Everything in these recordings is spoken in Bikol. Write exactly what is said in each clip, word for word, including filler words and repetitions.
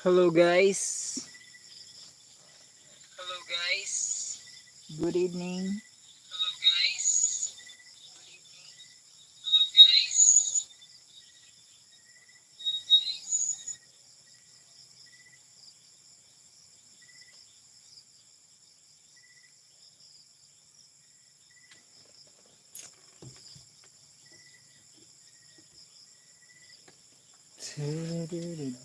Hello guys. Hello guys. Good evening. Hello guys. Good evening.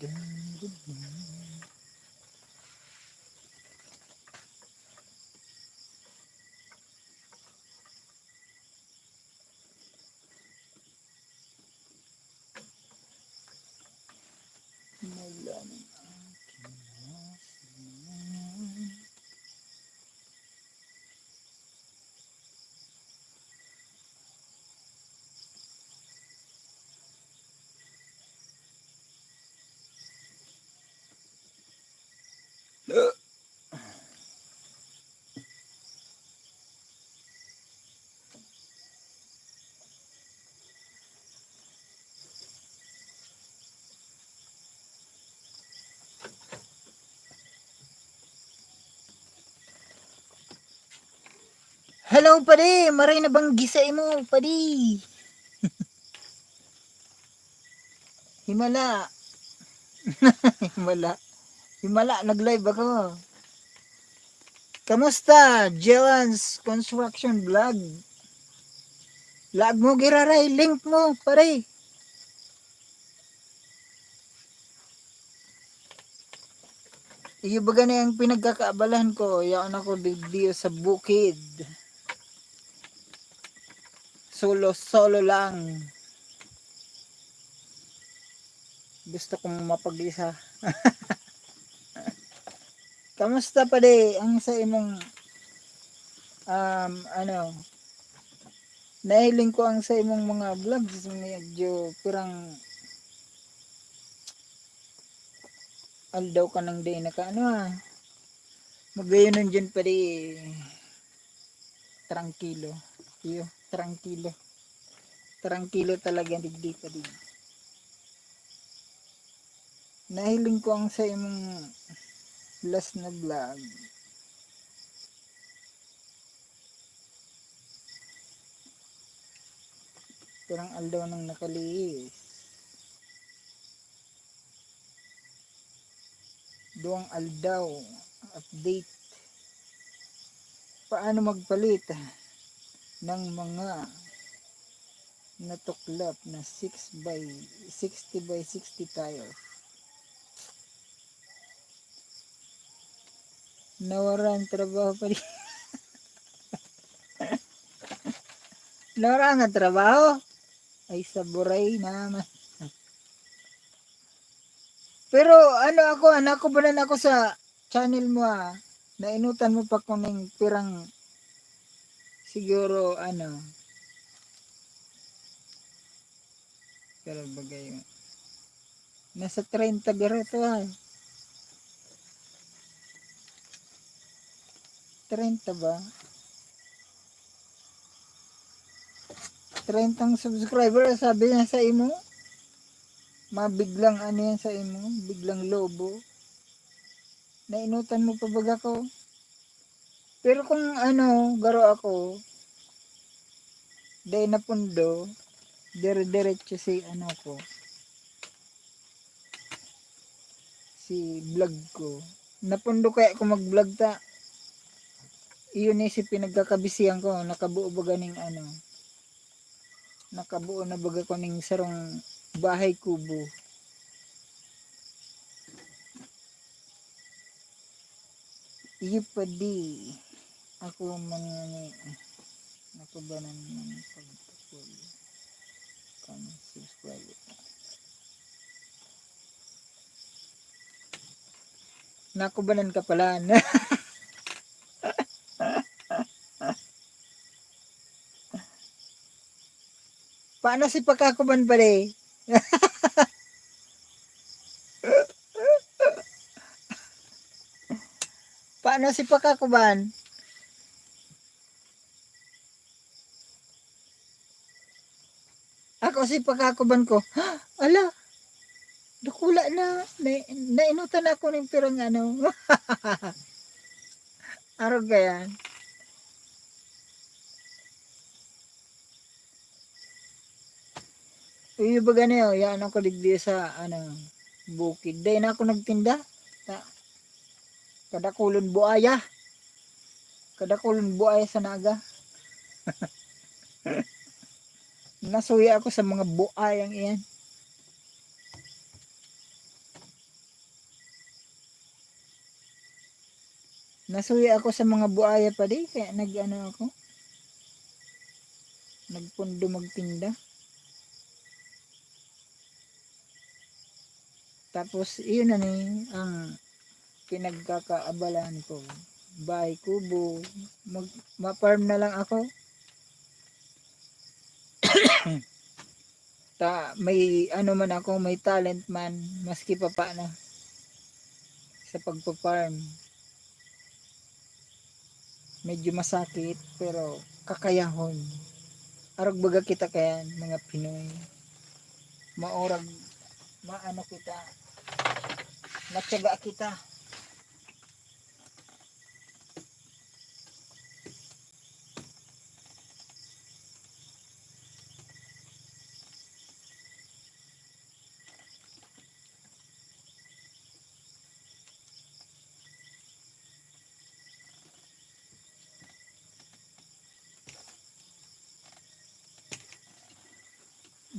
Hello guys. Mula ng aking mga sinunod. Hello, padi! Maray na banggi sa imo, padi! Himala. Himala. Himala, nag-live ako. Kamusta, Jelan's Construction Vlog? Laag mo, giraray, link mo, pare. Iyo baga na ang pinagkakaabalahan ko, yaon ako digdi sa bukid. Solo, solo lang. Gusto kong mapag-isa. Kamusta, padi, ang sa imong, um, ano, nahiling ko ang sa imong mga vlogs, medyo pirang aldaw ka nang di nakaano, ah. Magayon dyan, padi. Trangkilo. Iyo, trangkilo. Trangkilo talaga, digdi pa din. Nahiling ko ang sa imong last na vlog. Pirang aldaw nang nakalihis. Duwang aldaw, update. Paano magpalit ng mga natuklap na six by sixty by sixty tire? Nawara ang trabaho pa di. Nawara ang trabaho? Ay, saburay naman. Pero ano ako, ah, nakubanan ako sa channel mo, ah. Nainutan mo pa ko ning pirang, siguro, ano, pero bagay, nasa treinta garo to, ah. Treinta ba? Trentang subscriber, sabi niya sa imo, mabiglang ano yan sa imo, biglang lobo. Nainutan mo pa baga ko. Pero kung ano, garo ako, dai napundo, dire-diretso si ano ko, si vlog ko. Napundo kaya ko mag-vlog ta. Iyon ni si pinagkakabisihan ko, nakabuo ba ganing ano, nakabuo na baga ko ning sarong bahay kubo. Iyo pa di. Ako man ngani, nakubanan man pagtukol kan subscriber. Nakubanan ka pala. Paano si pakakuban pare? Paano si pakakuban? Ako si pakakuban ko. Ala. Dakula na, na, nainutan ako nin pirang ano. Arog kaya. Iyo ba gani, oh, yan ako digdi sa, ano, bukid. Dai na ako nagtinda. Ta-, kadakulon buaya. Kadakulon buaya sa Naga. Nasuya ako sa mga buayang iyan. Nasuya ako sa mga buaya pa di, kaya nag-ano ako, nagpundo magtinda. Tapos, iyon na ni ang pinagkakaabalahan ko. Bahay kubo, mag, ma-farm na lang ako. Ta, may ano man ako, may talent man, maski pa paano sa pagpa-farm. Medyo masakit, pero kakayahon. Arog baga kita kayan, mga Pinoy. Maurag, maano kita, matyaga kita.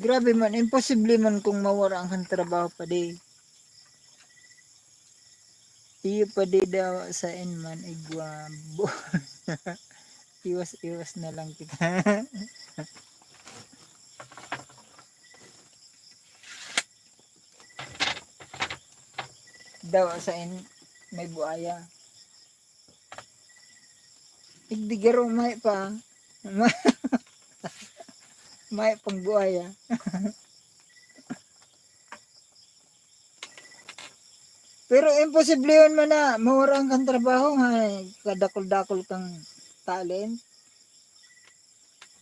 Grabe man, imposible man kung mawara ang kan trabaho pa di. Iyo pa di daw sa inman igwa. Iwas-iwas na lang kita. Daw sa in may buaya. Igdi garo may pa. May pang buaya. Pero imposible yun man na mawaran kang trabaho, nga kadakol-dakol kang talent.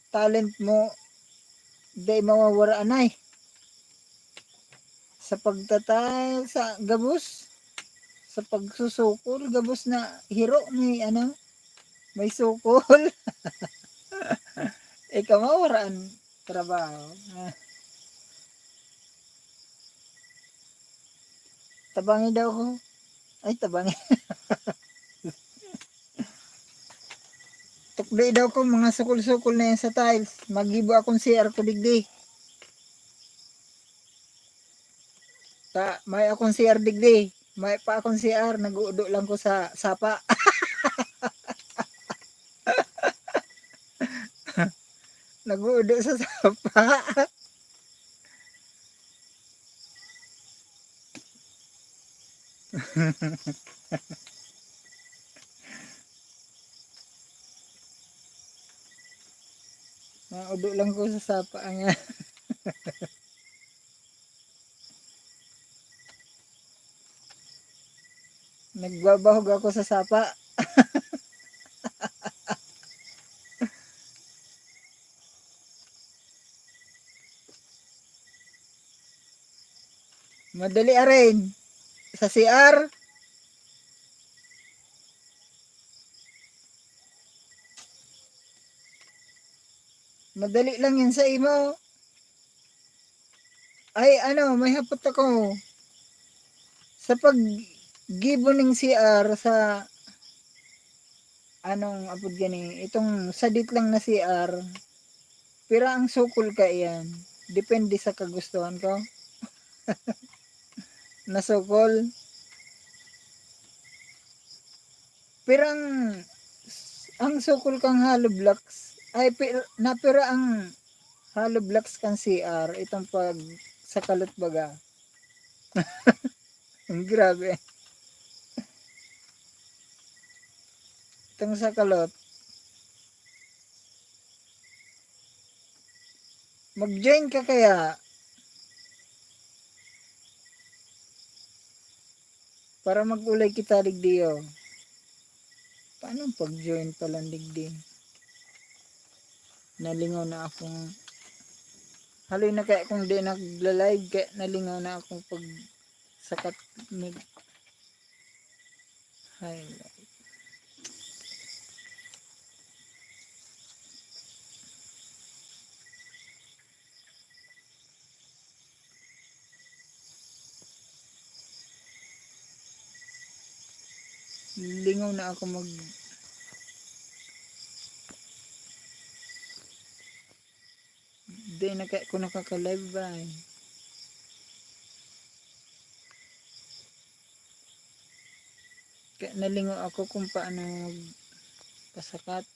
Talent mo, di mawawara, anay. Sa pagtatay, sa gabos, sa pagsusukol, gabos na hiro, may ano, may sukol. Ikaw mawaraan trabaho. Ah. Tabangi daw ko. Ay, tabangi. Tukdi daw ko, mga sukol-sukol na yan sa tiles. Magibo akong C R ko digdi. Ta, may akong C R digdi. May pa akong C R, nag-uudo lang ko sa sapa. Nag-uudo sa sapa. Naudo lang ko sa sapa nga. Nagbabahog ako sa sapa. Madali arin. Sa C R. Madali lang yan sa imo. Ay, ano, may hapot ako. Sa paggibo ning C R sa, anong apod gani, itong sadit lang na C R, pira ang sukol kaiyan? Depende sa kagustuhan ko. Na sukol. Pirang, ang sukol kang hollow blocks, ay, pir-, na pira ang hollow blocks kan C R, itong pag sa kalot baga. Ang grabe. Itong sa kalot. Mag-join ka kaya? Para mag-ulay kita digdi, oh. Paano pag-join pala digdi? Nalingaw na ako nga. Haloy na kaya kung di nagla-live, kaya nalingaw na akong pag sakat nag-highlight. Lingaw na ako mag-, di na kaya ko nakaka-live ba eh. Kaya nalingaw ako kung paano magpasakat.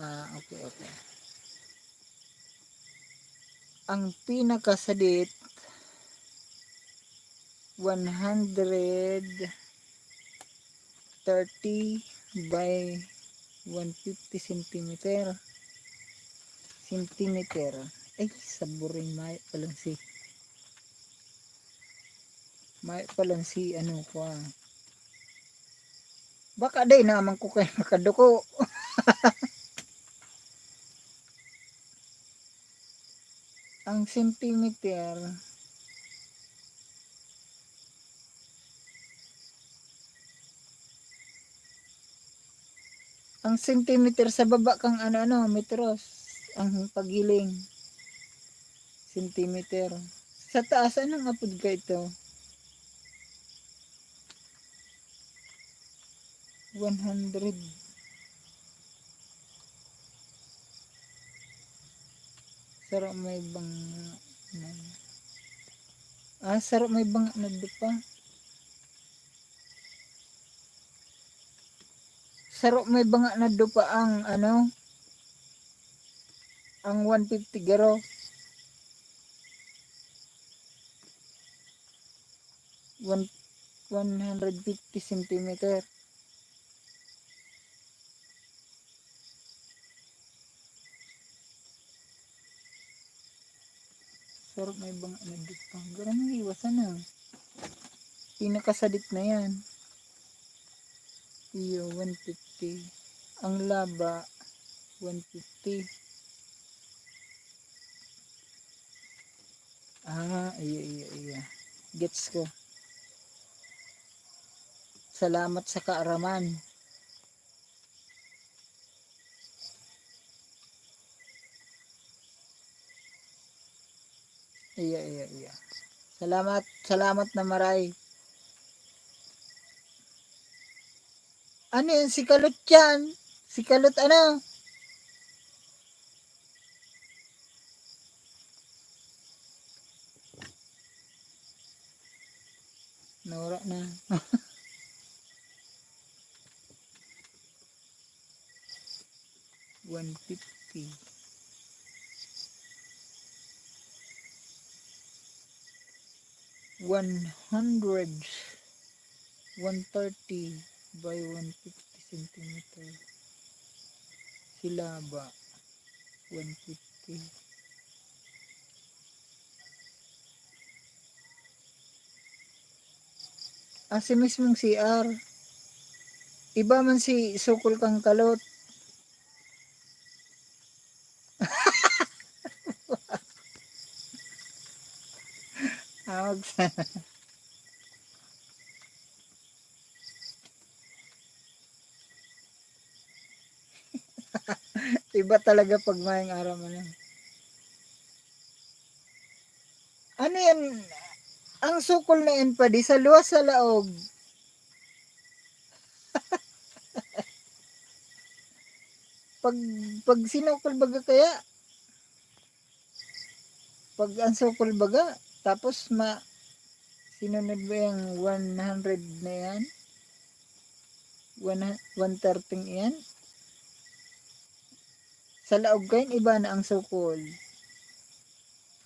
Ah, okay, okay. Ang pinakasadit, one hundred thirty by one fifty centimeter. Centimeter. Ay, saburing mayo palang si, mayo palang si ano ko ah. Baka di naman ko kayo makaduko. Ang centimeter, ang centimeter sa baba kang ano-ano, metros, ang paghiling. Centimeter. Sa taas, anong apod ka ito? One hundred. Saro may banga na. Ah, saro may banga na dupa. Saro may banga na dupa ang ano, ang one fifty garo. One, one hundred fifty centimeter. Sarap may banga na dupa. Garo may iwasan na. Pinakasadit na yan. Iyo, one fifty. Ang laba, one fifty. Ah, iyo, iyo, iyo. Gets ko. Salamat sa kaaraman. Iya, iya, iya. Salamat, salamat na maray. Ano yan? Si Kalot yan. Si Kalot ano? Nawala na. One fifty. One hundred. One thirty by one fifty centimeter. Silaba, one fifty. Ah, si mismong C R. Iba man si sukol kang Kalot. Awag sa Iba talaga pag mayong aram, ano. Ano yan? Ang sukol na yan, padi, sa luwas sa laog. Pag, pag sinukol baga kaya, pag ang sukol baga, tapos ma-, sinunod mo yung one hundred na yan, one, one thirty yan, sa laog kayo, iba na ang sukol.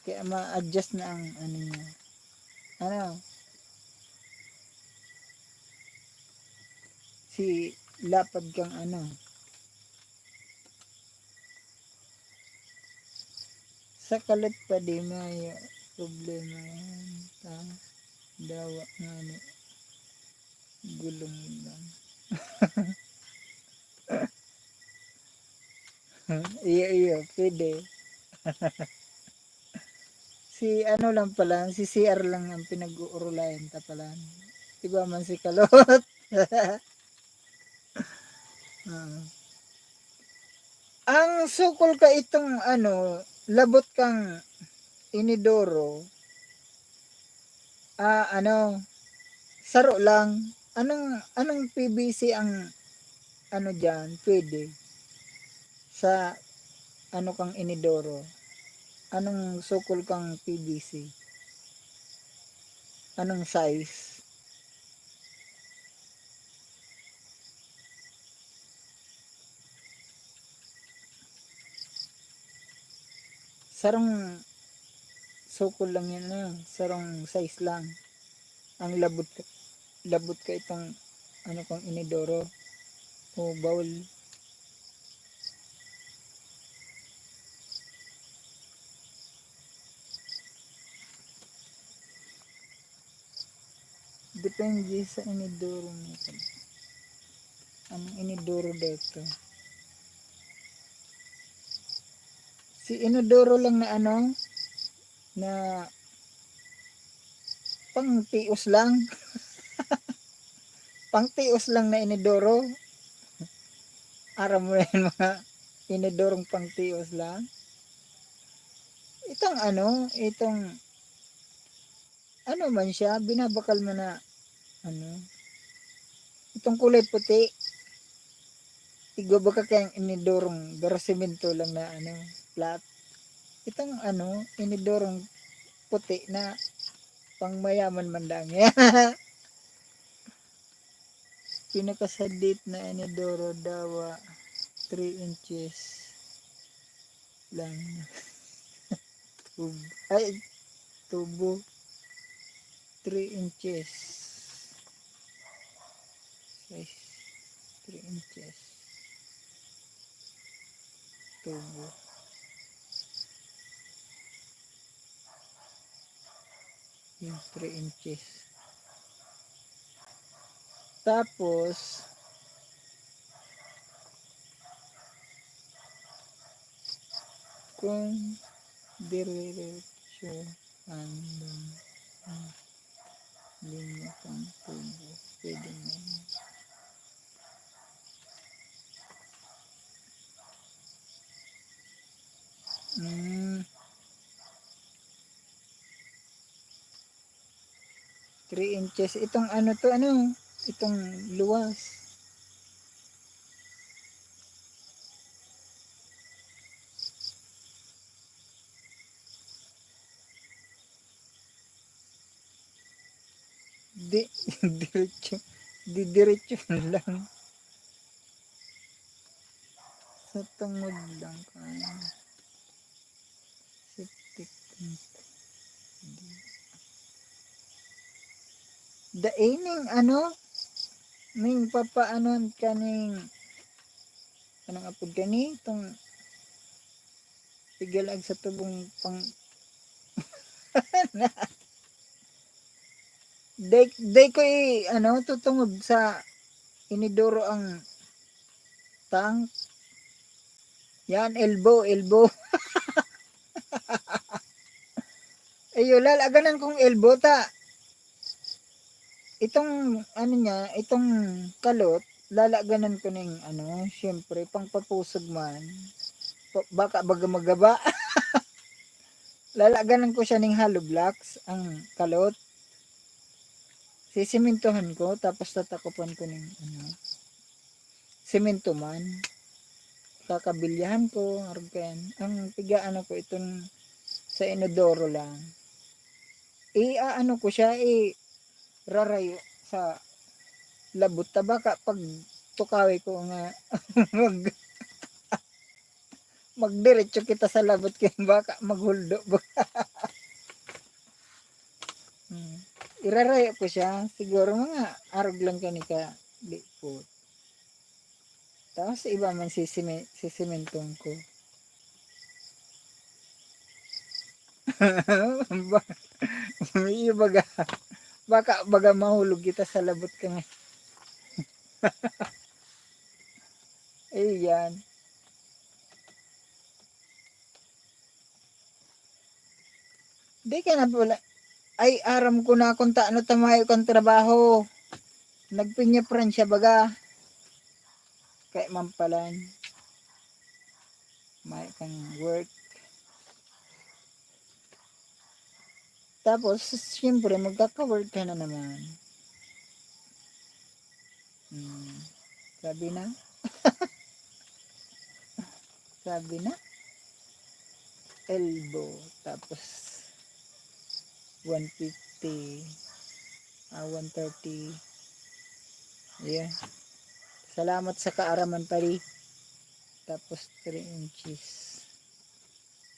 Kaya ma-adjust na ang ano niya. Ano? Si lapad kang ano. Sa Kalot pa di mayo problema yan. Ta, dawa nga ni. Gulong lang. Iyo, iyo, pwede. Si ano lang pala, si C R lang ang pinag-uurulayan ta pala. Iba man si Kalot. Ah. Ang sukol ka itong ano, labot kang inidoro, ah, ano, saro lang. Anong, anong P V C ang ano diyan, pwede sa ano kang inidoro? Anong sukol kang P V C? Anong size? Sarong sukol lang yan, ah. Sarong size lang. Ang labot, labot ka itong ano kang inidoro o bowl. Depende sa inidoro mo. Ang inidoro dito. Si inidoro lang na ano, na pangtios lang. Pangtios lang na inidoro. Aram mo na yun, mga inidorong pangtios lang. Itong ano, itong ano man siya, binabakal mo na, ano, itong kulay puti. Igwa ba ka kayang inidorong garo semento lang na, ano, flat? Itong, ano, inidorong puti na pangmayaman man lang. Pinakasadit na inidoro dawa, three inches lang. Tub-, ay, tubo. Three inches. Size, three inches. Tubo. Yung three inches. Tapos, kung diretso ang linya pang tubo, pwede na yun. Mm. Three inches. Itong ano to, ano? Itong luwas. Di, diretso. Didiretso lang. Sa tungod lang kaya. Septic tank. Dai ning ano, ning papaanon kaning, anong apod kani? Itong pigalag sa tubong pang, dai, dai ko i-, ano, tutungod sa inidoro ang tank. Yan, elbow, elbow. Ayo, lalaganan kong elbow ta. Itong, ano niya, itong kalot, lalaganan ko ning, ano, siyempre, pangpapusog man. Pa-, baka baga magaba. Lalaganan ko siya ning hollow blocks, ang kalot. Sisimintuhan ko, tapos tatakupan ko ning, ano, semento man. Kakabilyahan ko, arog kayan. Ang piga-ano ko, itong sa inodoro lang. I-aano ko siya, irarayo sa labot. Ta baka pag tukawi ko nga, mag-, magdiretso kita sa labot kaya baka maghuldo. Hmm. Irarayo ko siya. Siguro mga arog lang kani ka lipot. Tapos iba man sisime-, sisimentong ko. Ba-, may iba ga-, baka baga mahulog kita sa labot ka nga. Ayan. Di ka na pala. Ay, aram ko na kung taano ta mayo kang trabaho. Nagpinya Pransya baga. Kaya mampalan. Mayo kang work. Tapos, siyempre, magkaka-work ka na naman. Hmm. Sabi na. Sabi na. Elbow. Tapos, one fifty. Ah, one thirty. Yeah. Salamat sa kaaraman, pare. Tapos, three inches.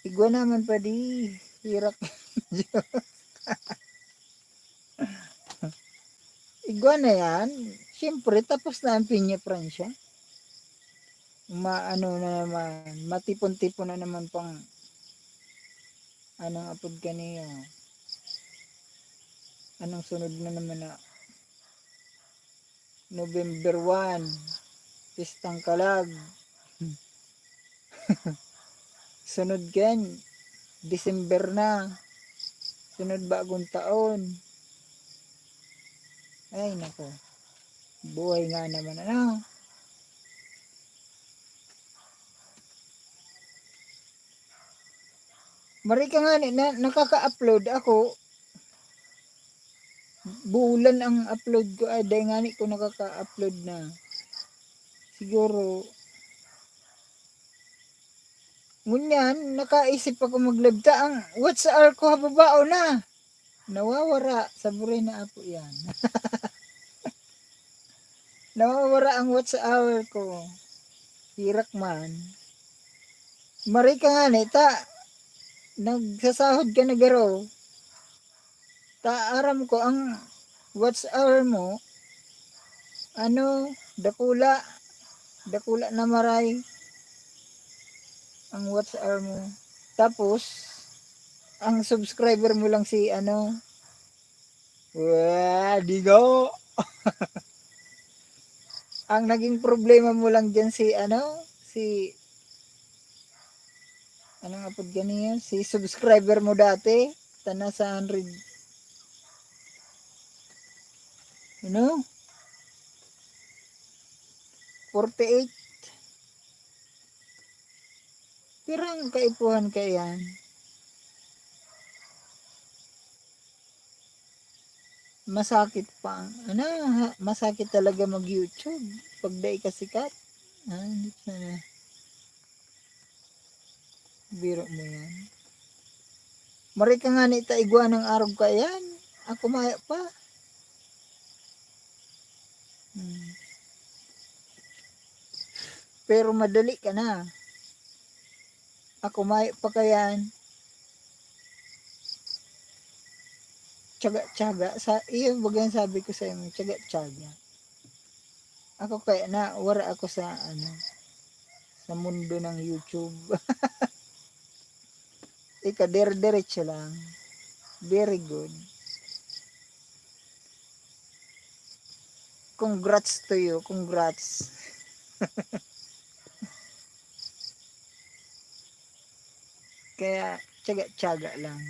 Igwa naman, padi. Hirak. Igwa na yan. Siyempre, tapos na ang Pinya Francia. Maano na naman, matipon-tipon na naman pang, anong apod kaniya? Anong sunod na naman na November one, Pistang Kalag. Sunod ken, December na. Sunod bagong taon. Ay, nako. Buhay nga naman, ano? Mari ka nga ni, na, nakaka-upload ako. Bulan ang upload ko, ay, dahil nga ni ko nakaka-upload na. Siguro, ngunyan, nakaisip ako mag-live ta, ang watch hour ko hababao na. Nawawara, sa buray na apo yan. Nawawara ang watch hour ko. Hirak man. Mari ka nga ni, ta, nagsasahod ka na garo. Ta, aram ko, ang watch hour mo, ano, dakula, dakula na maray ang watch hour mo. Tapos, ang subscriber mo lang si, ano, wah, digo. Ang naging problema mo lang dyan si, ano, si, anong apod ganiya? Si subscriber mo dati, ta nasa hundred, ano? Forty-eight. Pirang kaipuhan kaya yan? Masakit pa ang, ano, ha, masakit talaga mag-YouTube pag dai ka sikat. Ah, hindi na. Biro mo yan. Mari ka nga ni ta igwa ng arog ka yan. Ako maya pa. Hmm. Pero madali ka na. Ako maya pa kayan. Tiyaga-tiyaga. Sa, iyo, baga yung sabi ko sa inyo, tiyaga-tiyaga. Ako kaya na, wala ako sa, ano, sa mundo ng YouTube. Ika, dire-diretso lang. Very good. Congrats to you. Congrats. Kaya, tiyaga-tiyaga lang.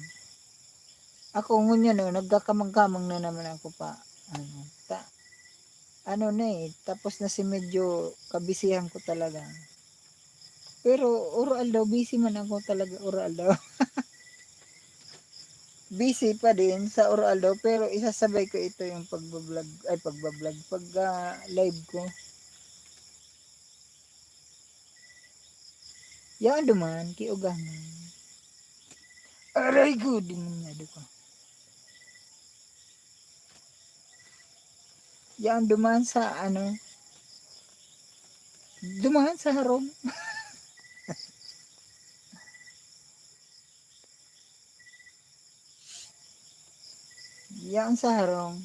Ako ngunyan, no, nagkakamang-kamang na naman ako pa, ano, ta, ano na eh, tapos na si medyo kabisihan ko talaga. Pero oro-aldaw, busy man ako talaga oro-aldaw. Busy pa din sa oro-aldaw, pero isasabay ko ito yung pagbablog, ay, pagbablog, pag, ah, live ko. Yan duman, kiugangan. Aray ko, demonya, duka. Yan duman sa, ano, duman sa harong. Yan sa harong.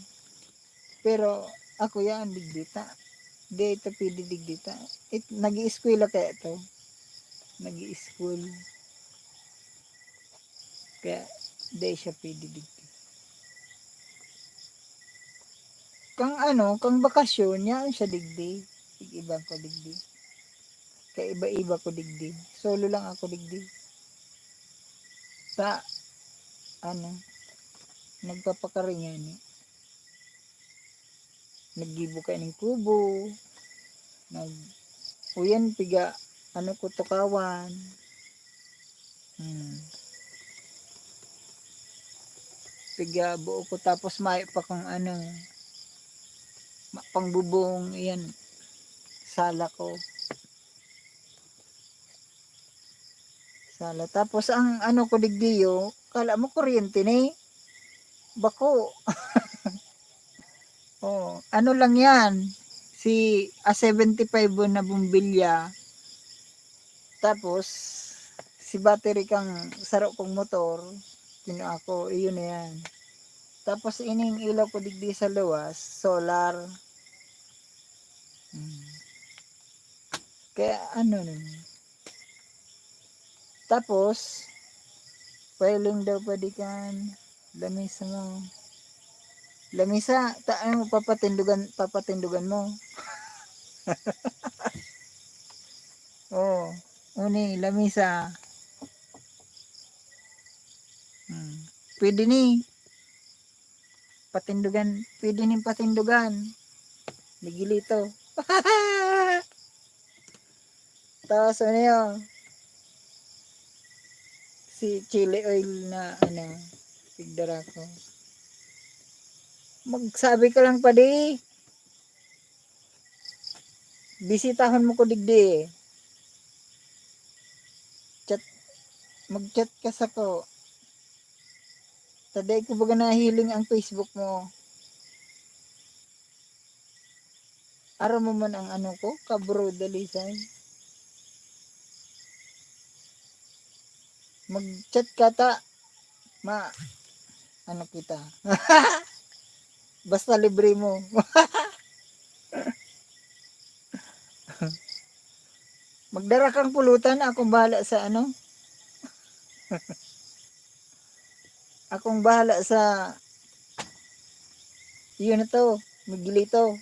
Pero ako yan, digdi ta. Di ito pwede digdi ta. It, nag-iiskwela kaya ito. Nag-i-school. Kaya, di siya pwede digdi. Kang ano, kang bakasyon, yan siya digdi. Ig-iba ko digdi. Kaiba-iba ko digdi. Solo lang ako digdi. Ta, Ano, nagpapakaringan. Naggibo ka ning kubo. Nag, uyan, piga, ano ko, tukawan. Hmm. Piga buo ko, tapos may pa kung ano, ma-, pangbubong, iyan, sala ko. Sala. Tapos ang ano ko digdiyo, kala mo kuryente ni? Bako. Oh, ano lang yan? Si A seventy-five na bombilya. Tapos, si battery kang saro kong motor, kinua ko, iyon na yan. Tapos, ining ilaw ko digdi sa luwas, solar. Hmm. Kaya, ano nun. Tapos, piling daw pwede kan lamesa mo. Lamesa, ta, ano, papatindugan, papatindugan mo. Oh, uni, lamesa. Hmm. Pwede ni. Patindugan, pwede ning patindugan. Miguelito. Tapos ano yun? Si chili oil na ano, pigdara ko. Magsabi ka lang, padi. Bisitahon mo ko digdi. Chat, mag-chat ka sa ko. Ta dai ko baga nahiling ang Facebook mo. Aram mo man ang ano ko, kabro, dalisay. Mag-chat ka ta. Ma, ano kita. Basta libre mo. Magdara kang pulutan, akong bahala sa ano. Akong bahala sa, yun na to, Miguelito.